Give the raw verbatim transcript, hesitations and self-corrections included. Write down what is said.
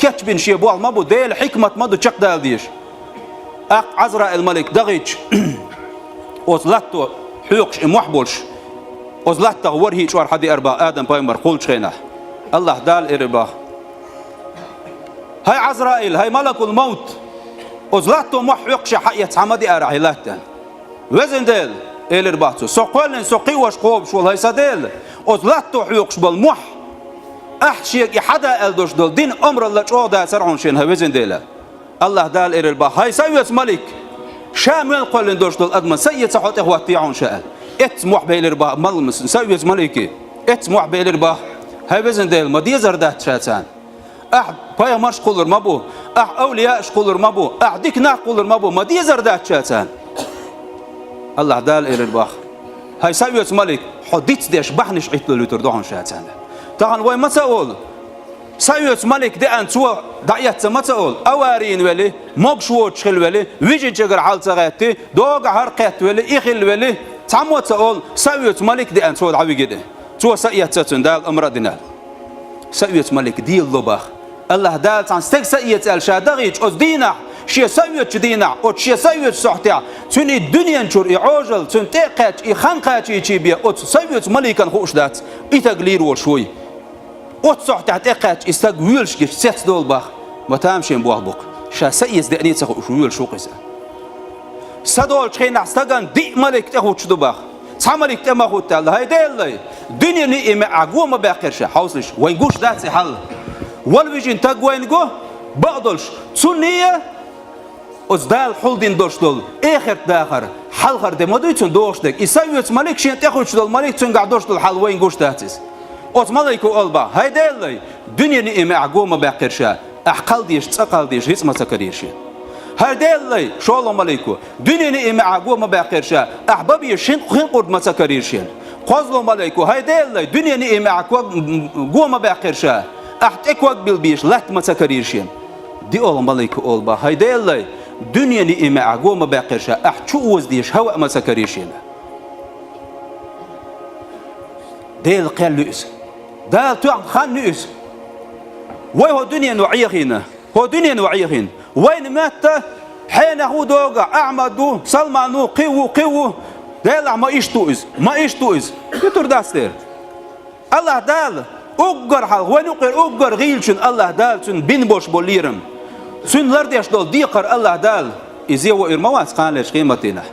кечбина шен болх ма бу, Делан хьикмат ма ду чекхдала дезаш. ТӀаккха Ӏазраил малик дахийча, оцу латто хьоькхуш и мохь болуш, оцу латтах ворхӀе чкъор хьадеара боху Адам-пайхамар кхуллучу хенахь. АллахӀа Дала элира боху: «ХӀай Ӏазраил, хӀай малакул-мовт, оцу латто мохь хьоькхуш хьаэцна хьан ма деара хьайн латта?» «Везан Дела, — элира боху цо, — со кхоьллина, со кхиош кхобуш волу хӀай сан Дела, оцу латто хьоькхуш болу мохь, ахь шега и хьада аьлла долуш долу дина омралла чӀогӀа дацара хьуна шена, хӀай везан Дела». АллахӀа Дала элира боху: «ХӀай са оьцу малик, ша мел кхоьллина долуш долу адаман са эца хьо тӀехӀоттий хьуна ша?» Эцна мохь белира боху малмас, са оьцу малике. Эцна мохь белира боху: «ХӀай везан Дела, ма дезар дац ша царна. Ахь пайхамарш кхуллур ма бу, ахь авлияаш кхуллур ма бу, ахь дика нах кхуллур ма бу, ма дезар дац ша царна». АллахӀа Дала элира боху: «ХӀай са оьцу малик, хьо дицдеш бахьанаш Ӏитталуьйтур ду хьуна ша царна». Тахана вай ма ца олу: «Са оьцу малик деана цо дӀаэцна» ма ца олу, аварийна вели, могуш воцуш хила вели, вижинчу чагара хьал ца гӀетти, догахь хӀара кхетта вели, и хила вели, цхьаммо а ца олу: «Са оьцу малик деана цо дӀавигира, цо са эцна цунна Дала амра а дина». Са оьцу малик дела ло боху. АллахӀа Дала цхьана стеган са эца аьлла ша дахийча, оцу дийнахь, шен са оьцучу дийнахь, оцу шен са оьцучу сохьтехь, цуьнан и дуьнен чуьра и Ӏожалла, цуьнан тӀе а кхаьчча, и хан кхачийчий бен, оцу са оьцу маликана хууш дац, и стаг лийр волуш вуй. Оцу сохьтехь тӀе а кхаьчча, и стаг воьлуш гича цец долу боху, ма тамашийна болх бу-кх, ша са эца деаний ца хууш воьлуш ву-кх иза. Са долчу хенахь стагана диъ малик тӀехӀуттуш ду боху. Цхьа малик тӀе ма хӀутту аьлла: «ХӀай Делалай, дуьненан и маьӀӀехь го ма баьккхира ша». Хьовсалаш, вайн гуш дац и хьал. Вала вижина стаг вайна го, бакъдолуш, цунна а, оцу Дала хьулдина долуш долу эхартан дахар, хьалхара де ма дуй цунна догӀуш дерг. И са оьцу малик, шена тӀехӀуттуш долу малик, цуьнгахь долуш долу хьал вайна гуш дац иза. Оцу малико олу боху: «ХӀай Делалай, дуьненан и маьӀӀехь го ма баьккхира ша, ахь кхалдеш, цӀа кхалдеш, рицкъ ма ца карийра шена. ХӀай Делалай, — шолгӀа малико, — дуьненан и маьӀӀехь го ма баьккхира ша, ахь бан безаш хин, хин къурд ма ца карийра шена. КхозлагӀа малико, — ХӀай Делалай, дуьненан и маьӀӀехь ког, го ма баьккхира ша, ахь тӀе ког билла безаш латта ма ца карийра шена». ДоьалгӀа малико олу боху: «ХӀай Делалай, дуьненан и маьӀӀехь го ма баьккхира ша, ахь чу оза дезаш хӀаваъ ма ца карийра шена». Делан кхел ю иза. Дала тоьхна хан ю иза. Вай хӀокху дуьнено Ӏехийна, хӀокху дуьнено Ӏехийна. Вайна моьтту хьенех ву, догахь Ахьмад ву, Салман ву, кхин ву, кхин ву. Делахь, ма иштта ву иза, ма иштта ву иза. Хи тур дац дера. АллахӀа Дала уггар хьалха, вайн юкъера уггар гӀийлачун АллахӀа Дала цуьнан бина болуш болу лерам, цуьнан лардеш долу декхар АллахӀа Дала иза вуьйр ма вац кханалерчу къематдийнахь.